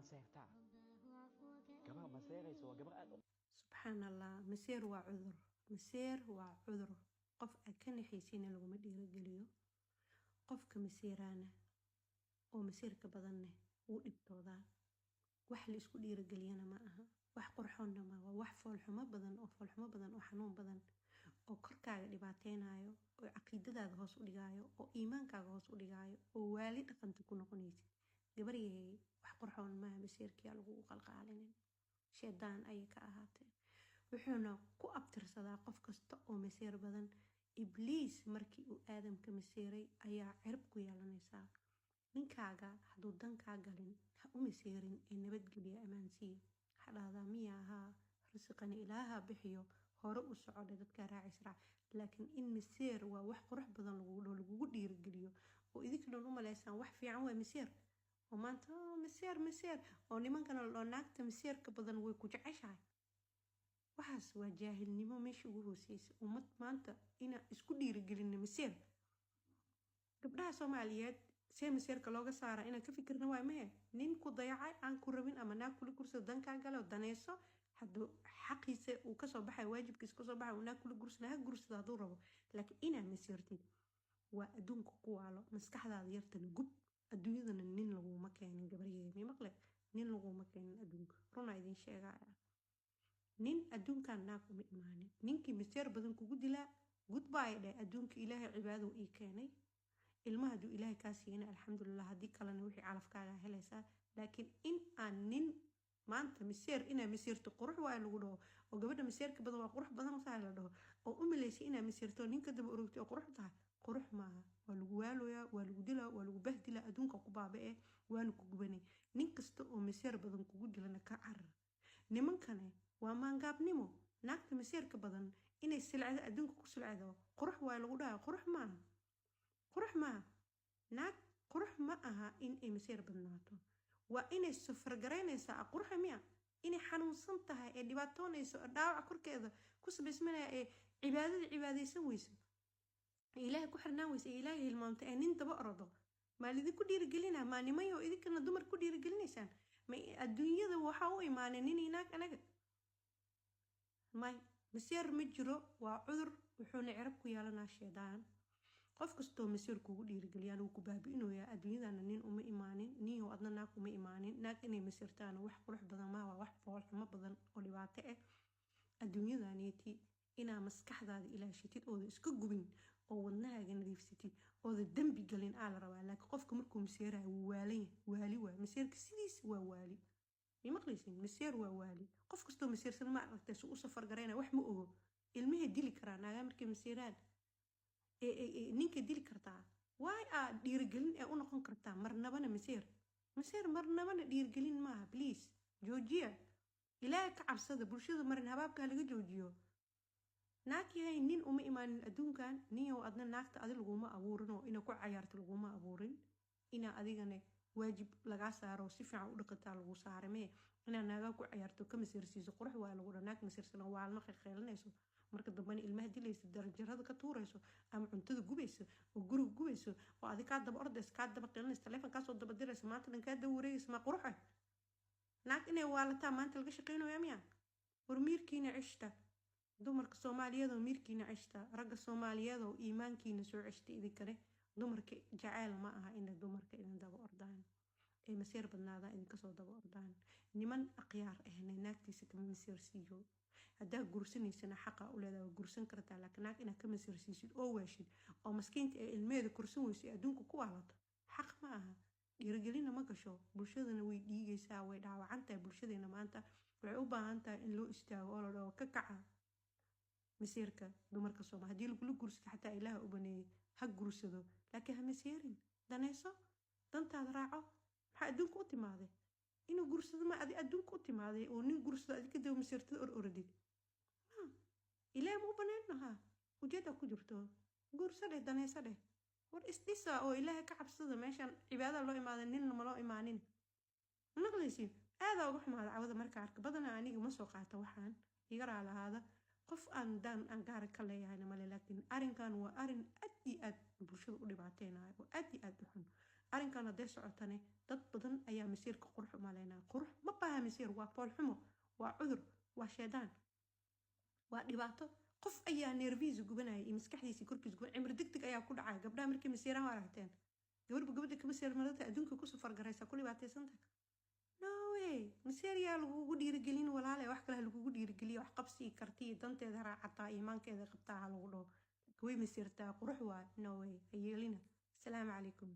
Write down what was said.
Maseertaa? Gabar maseeraysa waa gabar aad u Subxaan Allah, maseer waa cudur, maseer waa cudur. Qof aad ka naxaysiina laguma dhiirogeliyo. Qofka maseeraana oo maseerka badanne wuu dhibtoodaa. Wax la isku dhiirageliyana ma aha, wax qurxoonna ma waa wax foolxumo badan oo foolxumo badan oo xanuun badan oo korkaaga dhibaateynayo oo caqiidadaada hoos u dhigaayo oo iimaankaaga hoos u dhigaayo oo waali dhaqanta ku noqonaysid. Gabaryahey, wax qurxoon maaha maseerkiyaa lagugu qalqaalinin, shaydaan ayay ka ahaatee. Wuxuuna ku abtirsadaa qof kasta oo maseer badan Ibliis. Markii uu Aadamka maseeray ayaa cirib ku yeelanaysaa. Ninkaaga hadduu dankaa galin, ha u maseerin ee nabadgeliya, ammaansiiya. Ha dhahdaa miya ahaa risiqani Ilaaha bixiyo, hore u socodha, dadkaa raacis raac. Laakiin in maseer waa wax qurux badan lagugu dhaho, lagugu dhiirigeliyo oo idinka dhan u maleysaan wax fiican waa maseer oo maanta, "Oh, maseer, maseer," oo nimankana la dhaho naagta maseerka badan way ku jeceshahay, waxaas waa jaahilnimo meesha ugu hooseysa. Ummad maanta inaan isku dhiirigelino maseer, gabdhaha Soomaaliyeed see maseerka looga saara inaan ka fikirna waay. Mahe nin ku dayacay aan ku rabin ama naag kula gursado dankaa gale oo daneyso, hadduu xaqiisa uu kasoo baxay, waajibkiisa kasoo baxay, uu naag kula gursana, ha gursado hadduu rabo. Laakiin inaa maseertid waa adduunka ku waalo, maskaxdaada yartana gub. Adduunyadana nin laguma keenin, gabaryeey, mi maqle? Nin laguma keenin adduunka, runaa idin sheegaya. Nin adduunkan naag uma imaanin. Ninkii maseer badan kugu dilaa, goodbye dheh. Adduunka Ilaahay cibaadou ii keenay. Ilmaha hadduu Ilaahay kaa siiyana, alxamdulilah. Haddii kalena wixii calafkaaga helaysaa. Laakiin in aan nin maanta maseer, inaa maseerto qurux waayo lagu dhaho oo gabadha maseerka badan waa qurux badan tahay la dhaho oo u malaysay inaa maseerto ninka daba orogtay oo qurux tahay, qurux maaha. Waa lagu waaloyaa, waa lagu dilaa, waa lagu bahdilaa, adduunka ku baaba-e, waana ku gubanay. Nin kasta oo maseer badan kugu dilana ka carar. Nimankane waa maangaabnimo. Naagta maseerka badan inay silcdo, adduunka ku silcdo, qurux waayo lagu dhahayo, qurux maaha, qurux maaha. Naag qurux ma aha in ay maseer badnaato. Waa inay safargaraynaysaa quruxa miya? Inay xanuunsan tahay ee dhibaatoonayso oo dhaawac korkeeda ku samaysmanaya ee cibaadada cibaadaysan weyso ee Ilaahay ku xirnaan weyso ee Ilaahay hilmaamto ee nin daba orodo, maa lidinku dhiirigelina? Maa nimayo idinkana dumar ku dhiirigelinaysaan? Ma adduunyada waxaa u imaanay nin iyo naag anaga? May, maseer ma jiro, waa cudur, wuxuuna cirab ku yeelanaa shaydaan. Qof kastoo maseer kugu dhiirigeliyaan wuu ku baabi'inayaa. Adduunyadana nin uma imaanin, ninyow adna naag uma imaanin. Naag inay maseertaana wax qurux badan maa, waa wax foolxumo badan oo dhibaato ah. Adduunyadaneeti inaa maskaxdaada ilaashatid ooda iska gubin oo wadnahaaga nadiifsatid ooda dembi galin aa la rabaa. Laakiin qofka markuu maseerayo wuu waalan yahay, waali waay. Maseerka sidiisa waa waali, may maqlaysin? Maseer waa waali. Qof kastoo maseersan ma aragtay su u safar garayna? Wax ma ogo. Ilmahay dili karaa naagaa markay maseeraan, ninka dili kartaa. Waay aa dhiirigelin ee u noqon kartaa marnabana maseer? Maseer marnabana dhiirigelin maaha. Please joojiya, Ilaahay ka cabsada. Bulshada marin habaabka laga joojiyo. Naag yahay, nin uma imaanin adduunkan. Ninyow adna naagta adi laguma abuurin oo ina ku cayaarto laguma abuurin. Inaa adigana waajib lagaa saaro, si fiican u dhaqataa lagu saaray. Mee inaa naagaa ku cayaarto, ka maseersiiso, qurux waa lagu dha. Naag maseersana waalma qeylqeylinayso, marka dambena ilmaha dilayso, darajarada ka tuurayso ama cuntada gubayso oo guriga gubayso oo adi kaa daba ordayso, kaa daba qeylinayso, taleefon kaasoo daba dirayso, maanta dhan kaa daba wareegayso, maa qurux ah? Naag inay waalataa maanta laga shaqeynayo miya? War miirkiina cishta, dumarka Soomaaliyeed oo miirkiina cishta, ragga Soomaaliyeed oo iimaankiina soo ceshta. Idinkane dumarka jaceyl ma aha inay dumarka idin daba ordaan ay maseer badnaadaan, idinkasoo daba ordaan. Niman akhyaar ahna naagtiisa kama maseer siiyo. Haddaa gursanaysana xaqa u leedahay, waa gursan kartaa. Laakiin naag inaad ka maseersiisid oo waashid oo maskiinta ee ilmeheeda korsan weyso ee adduunka ku waalato, xaq ma aha, dhiirigelina ma gasho. Bulshadana way dhiigaysaa, way dhaawacan tahay. Bulshadeena maanta waxay u baahan tahay in loo istaago oo la dhaho ka kaca maseerka. Dumarka Sooma haddii lagula gursado, xataa Ilaaha u baneeyay, ha gursado, laakiin ha maseerin. Danayso, dantaada raaco. Maxaa adduunka u timaaday? Inuu gursado ma adi adduunka u timaaday oo nin gursado adi kadaba maseertada or oradid? Ilaah ma u baneyn lahaa? Ujeeda ku jirto guurso dheh, danayso dheh. War isdhisa oo Ilaahay ka cabsada. Meeshan cibaadada loo imaada, ninna ma loo imaanin. Maqlaysiin? Aadaa uga xumaada cawada marka arka. Badanaa aniga ma soo qaato, waxaan iga raalahaada, qof aan daan aan gaara ka leeyahayna male. Laakiin arrinkan waa arrin aad iyo aad bulshada u dhibaateynayo oo aad iyo aad u xun. Arrinkan hadday socotane, dad badan ayaa masiirka qurux u malaynaya. Qurux ma baaha masiir, waa foolxumo, waa cudur, waa shaydaan, waa dhibaato. Qof ayaa neerfihiisa gubanaya iyo maskaxdiisa korkiisa guban, cimri deg deg ayaa ku dhacaya. Gabdhaha markay masiiraan waa aragteen, gabarba gabadha kama seer marata adduunka ku safar garaysa, ku dhibaataysanta. No way! Maseer yaa lagugu dhiirigelin, walaale. Wax kale ha lagugu dhiirigeliyo, wax qabsi, karti iyo danteeda raacataa, iimaankeeda qabtaa ha lagu dhaho. Way masiirtaa, qurux waa. No way, ha yeelina. Asalaamu calaykum.